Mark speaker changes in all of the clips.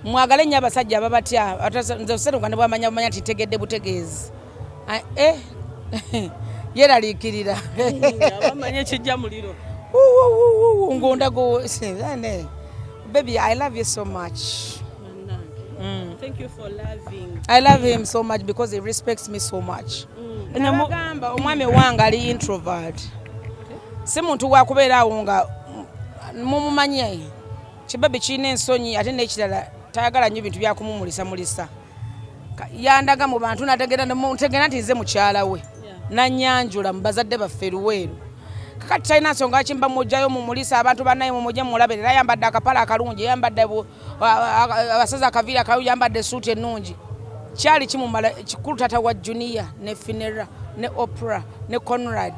Speaker 1: Mwagale nnyo abasajja ababatya. Nze Sseruga ne bwamanya bumanya nti ntegedde butegeezi, eh, yeraliikirira.
Speaker 2: Abamanyi ekijja muliro.
Speaker 1: Ngondago. Baby, I love you so much.
Speaker 2: Thank you for loving.
Speaker 1: I love him so much because he respects me so much. Nabagamba, omwami wange ali introvert, si muntu wakubeera awo nga mumumanye. Kibabi kirina ensonyi, ate n'ekirala tayagala nnyo bintu byakumumulisa mulisa. Yandaga mu bantu, nategeera ntegeera nti nze mukyala we, nanyanjula mu bazadde baffe Luweero. Kakati talina nsonga kimba mujjayo mumulisa abantu bannaye, mumujje mumulabirira. Ayambadde akapale akalungi, ayambadde abasaza akaviiri akalungi, ayambadde esuuti ennungi, kyali kimumala. Kikulu taata wa Junior ne Finera ne Opera ne Conrad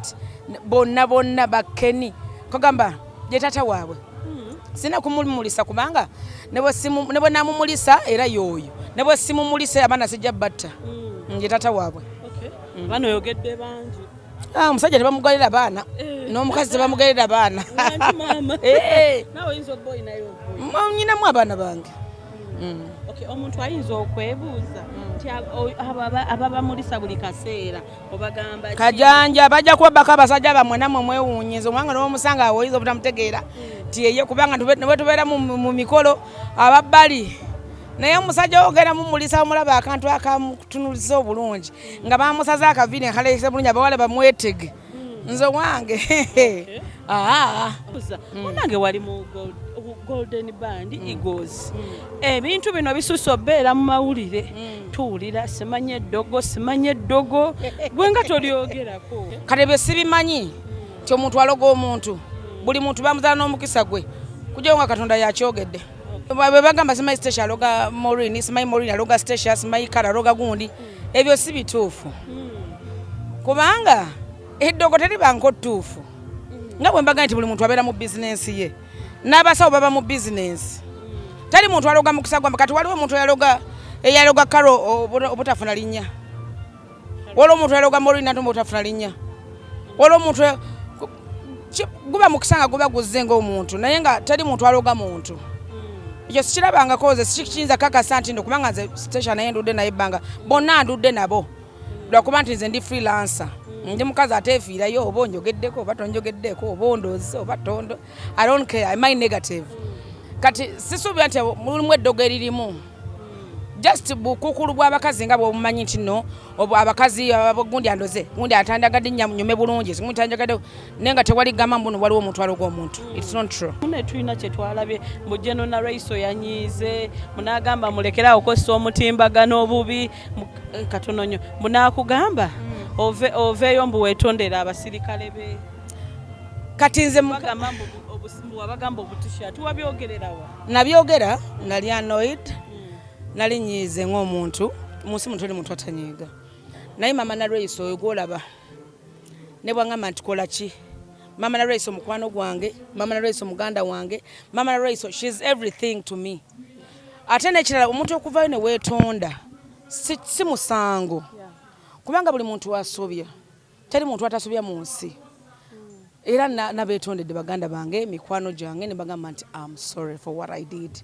Speaker 1: bonna bonna bakeni kagamba ye taata waabwe. Sina kumumulisa kubanga ne bwe namumulisa era yooyo, ne bwe simumulisa abaana sijja batta. Ye taata waabwe.
Speaker 2: Bano oyogedde bangi.
Speaker 1: Ah, omusajja tebamugalira baana, n'omukazi tebamugalira baana.
Speaker 2: Wangi maama.
Speaker 1: Eh.
Speaker 2: Naawe oyinza okuba olinayo oboyi.
Speaker 1: Nyinamu abaana bange.
Speaker 2: Okay, omuntu ayinza okwebuuza nti abo ababamulisa buli kaseera obagamba ki?
Speaker 1: Kajanja bajja kubabbako abasajja bammwe, nammwe mwewuunyiza omwanga n'omusanga awo oyinza obutamutegeera nti yeye, kubanga ne bwe tubeera mu mikolo ababbali, naye omusajja ogenda mumulisa omulaba akantu akamutunuliza obulungi nga bamusaze akaviiri akalekese bulungi, abawala bamwetege. Nze wange. Aa.
Speaker 2: Buuza, munnange, wali mu Golden Band Eagles. Ebintu bino bisusse obeera mu mawulire, tuwulira simanye eddogo, simanye eddogo, gwe nga tolyogerako.
Speaker 1: Kati ebyo sibimanyi nti omuntu aloga omuntu. Buli muntu bamuzaala n'omukisa gwe, kujjawo nga Katonda yakyogedde. Bwe bagamba simanyi Stacia aloga Maureen, simanyi Maureen aloga Stacia, simanyi kale aloga gundi, ebyo si bituufu, kubanga eddogo teribanko ttuufu. Nga bwe mbaga nti buli muntu abeera mu bizinensi ye, n'abasawo baba mu bizinensi, teri muntu aloga mukisa gwa. Kati waliwo omuntu eyaloga Karo obutafuna linnya, waliwo omuntu eyaloga Maureen Nantumba obutafuna linnya, waliwo omuntu guba mukisa nga guba guzze ng'omuntu, naye nga teri muntu aloga muntu. Ekyo sikirabangako nze, sikiyinza kakasa nti ndo, kubanga nze Stacia naye ndudde naye ebbanga, bonna ndudde nabo, lwakuba nti nze ndi freelancer, ndi mukazi ateefiirayo, oba onjogeddeko oba tonjogeddeko, oba ondooze oba tondo, I don't care, am I negative? Kati sisuubira nti mulimu eddogo eririmu, just bukukulu bw'abakazi nga bwobumanyi nti no abakazi gundi andoze, gundi atandagadde nyume bulungi, gundi tanjagadde, naye nga tewali gamba mbuno waliwo omuntu aloga omuntu. It's not true.
Speaker 2: Mune tulina kye twalabye mbu General Nalweyiso yanyiize, munaagamba mulekere okukozesa omutimbagano obubi. Katono nnyo, munaakugamba oveeyo mbu weetondere abasirikale be.
Speaker 1: Kati nze
Speaker 2: Bagamba mbu mbu wabagamba obutishat, wabyogererawa?
Speaker 1: Nabyogera nali annoyed, nali nyiize ng'omuntu. Mu nsi muntu oli muntu atanyiiga, naye mama Nalweyiso oyo gwolaba ne bwaŋŋamba nti kola ki, mama Nalweyiso mukwano gwange, mama Nalweyiso muganda wange, mama Nalweyiso, she's everything to me. Ate n'ekirala, omuntu okuvayo ne weetonda si musango, kubanga buli muntu asobya, teri muntu atasobya mu nsi. Era nabeetondedde baganda bange, mikwano gyange, ne bagamba nti am sorry for what I did.